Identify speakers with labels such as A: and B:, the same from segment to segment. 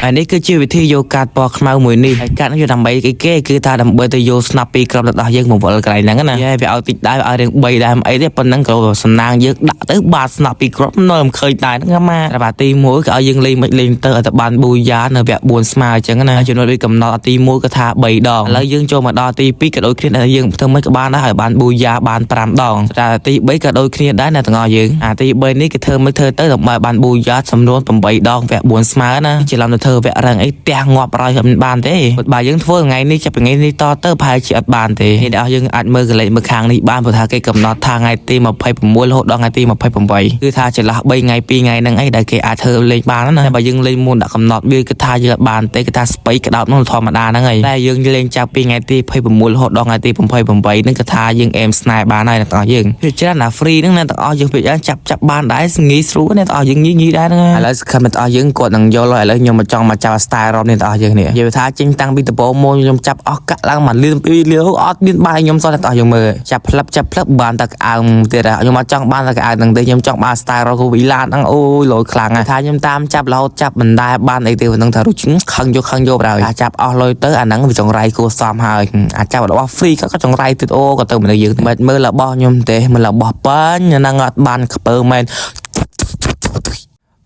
A: ហើយនេះគឺជាវិធីយកកាតពណ៌ខ្មៅមួយនេះហើយកាតនេះយកដើម្បីអីគេគឺថាដើម្បីទៅយកស្នាប់ពីក្របទៅដល់យើងមកវល់កន្លែងហ្នឹងណាយេវាឲ្យតិចដែរឲ្យរៀង3ដែរអីទេប៉ុណ្ណឹងក៏សំណាងយើងដាក់ទៅបាទស្នាប់ពីក្របនៅមិនឃើញដែរហ្នឹងមកតែបាទទី1ក៏ឲ្យយើងលេងមិនលេងទៅឲ្យតែបាន Booyah នៅវគ្គ4ស្មើអញ្ចឹងណាចំណុចវាកំណត់ទី1ក៏ថា3ដងឥឡូវយើងចូលមកដល់ទី2ក៏ដូចគ្នាដែរយើងធ្វើមិនក៏បានដែរឲ្យបាន Booyah បាន5ដងតែទី3ក៏ដូចគ្នាដែរអ្នកទាំងអស់យើងអាទី3នេះគេធ្វើមិនធ្វើទៅដើម្បីបាន Booyah ចំនួន8ដងវគ្គ4ស្មើណាច្រឡំទៅធ្វើវគ្គរឹងអីផ្ទះងាប់រយមិនបានទេបើយើងធ្វើថ្ងៃនេះចាប់ពីថ្ងៃនេះតទៅប្រហែលជាអត់បានទេនេះដល់យើងអាចមើលកលេចមើលខាងនេះបានព្រោះថាគេកំណត់ថាថ្ងៃទី26រហូតដល់ថ្ងៃទី28គឺថាចន្លោះ3ថ្ងៃ2ថ្ងៃហ្នឹងអីដែលគេអាចធ្វើលេងបានណាតែបើយើងលេងមុនដាក់កំណត់វាគឺថាយើងអត់បានទេគឺថាស្បៃក្តោបនោះធម្មតាហ្នឹងឯងតែយើងលេងចាប់ពីថ្ងៃទី26រហូតដល់ថ្ងៃទី28ហ្នឹងគឺថាយើងអេមស្នេហ៍បានហើយអ្នកទាំងអស់យើងវាច្រើនណា free ហ្នឹងអ្នកទាំងអស់យើងពេលចាប់ចាប់បានដែរងាយស្រួលអ្នកទាំងអស់យើងងាយងាយដែរហ្នឹងឥឡូវសង្ឃឹមអ្នកទាំងអស់យើងគាត់នឹងយល់ហើយឥឡូវខ្ញុំមកចង់មកចាប់ style រอบនេះទាំងអស់យើងនេះនិយាយថាចេញតាំងពីដំបូងមកខ្ញុំចាប់អស់កាក់ឡើងមកលឿនពីរលឿនអត់មានបាយខ្ញុំសោះអ្នកទាំងអស់យើងមើលចាប់ផ្លឹបចាប់ផ្លឹបបានតែក្អើមទៀតខ្ញុំអត់ចង់បានតែក្អៅហ្នឹងទេខ្ញុំចង់បាន style រកវីឡានហ្នឹងអូយលយខ្លាំងណាស់ថាខ្ញុំតាមចាប់រហូតចាប់មិនដែលបានអីទេហ្នឹងថារុចខឹងយកខឹងយកបណ្ដោយថាចាប់អស់លុយទៅអាហ្នឹងវាចង្រៃគួរសមហើយអាចចាប់របស់ free ក៏ចង្រៃទៀតអូក៏ទៅមនុស្សយើងមិនមើលរបស់ខ្ញុំទេមើលរបស់ប៉ាញហ្នឹងអត់បានខ្ពើមែន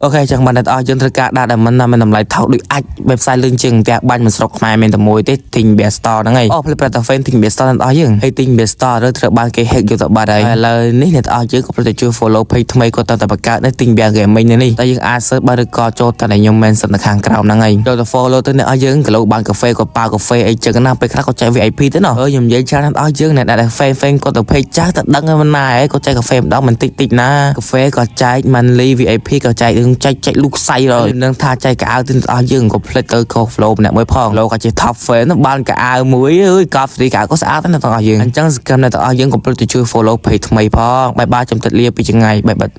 A: OK ចឹងបានតែអស់យើងត្រូវការដាក់ diamond ណាមានតម្លៃថោកដូចអាច website លឿនជាងផ្ទះបាញ់មួយស្រុកខ្មែរមានតែមួយទេ Think Bear Store ហ្នឹងឯងអូផ្លេចប្រាប់តា fan Think Bear Store ទាំងអស់យើងហើយ Think Bear Store ឬត្រូវបានគេ hack យកទៅបាត់ហើយឥឡូវនេះអ្នកទាំងអស់យើងក៏ប្រតិជួយ follow page ថ្មីគាត់តាំងតែបង្កើតនៅ Think Bear Gaming នេះតែយើងអាច search បានឬក៏ចូលតែខ្ញុំ mention នៅខាងក្រោមហ្នឹងឯងចូលទៅ follow ទៅអ្នកអស់យើងគីឡូបានកាហ្វេក៏ប៉ាកាហ្វេអីចឹងណាពេលខ្លះក៏ចែក VIP ទៅណោះអឺខ្ញុំនិយាយច្រើនអ្នកអស់យើងអ្នកដែល fan fan គាត់ទៅ page ចាស់ទៅដឹងហើយមិនណាឯងគាត់ចែកកាហ្វេម្ដងមិនតិចតិចណាកាហ្វេក៏ចែក monthly VIP ក៏ចែករឿងចែកចែកលូកសៃហើយនឹងថាចែកកៅអៅទៅអស់យើងក៏ភ្លេចទៅក៏ flow ម្នាក់មួយផងលោក៏ជា top fan បានកៅអៅមួយអើយកប់ស្រីកៅក៏ស្អាតដែរទាំងអស់យើងអញ្ចឹងសកម្មអ្នកទាំងអស់យើងកុំភ្លេចទៅជួយ follow page ថ្មីផង bye bye ចំតិតលាពីចង្ងាយ bye bye.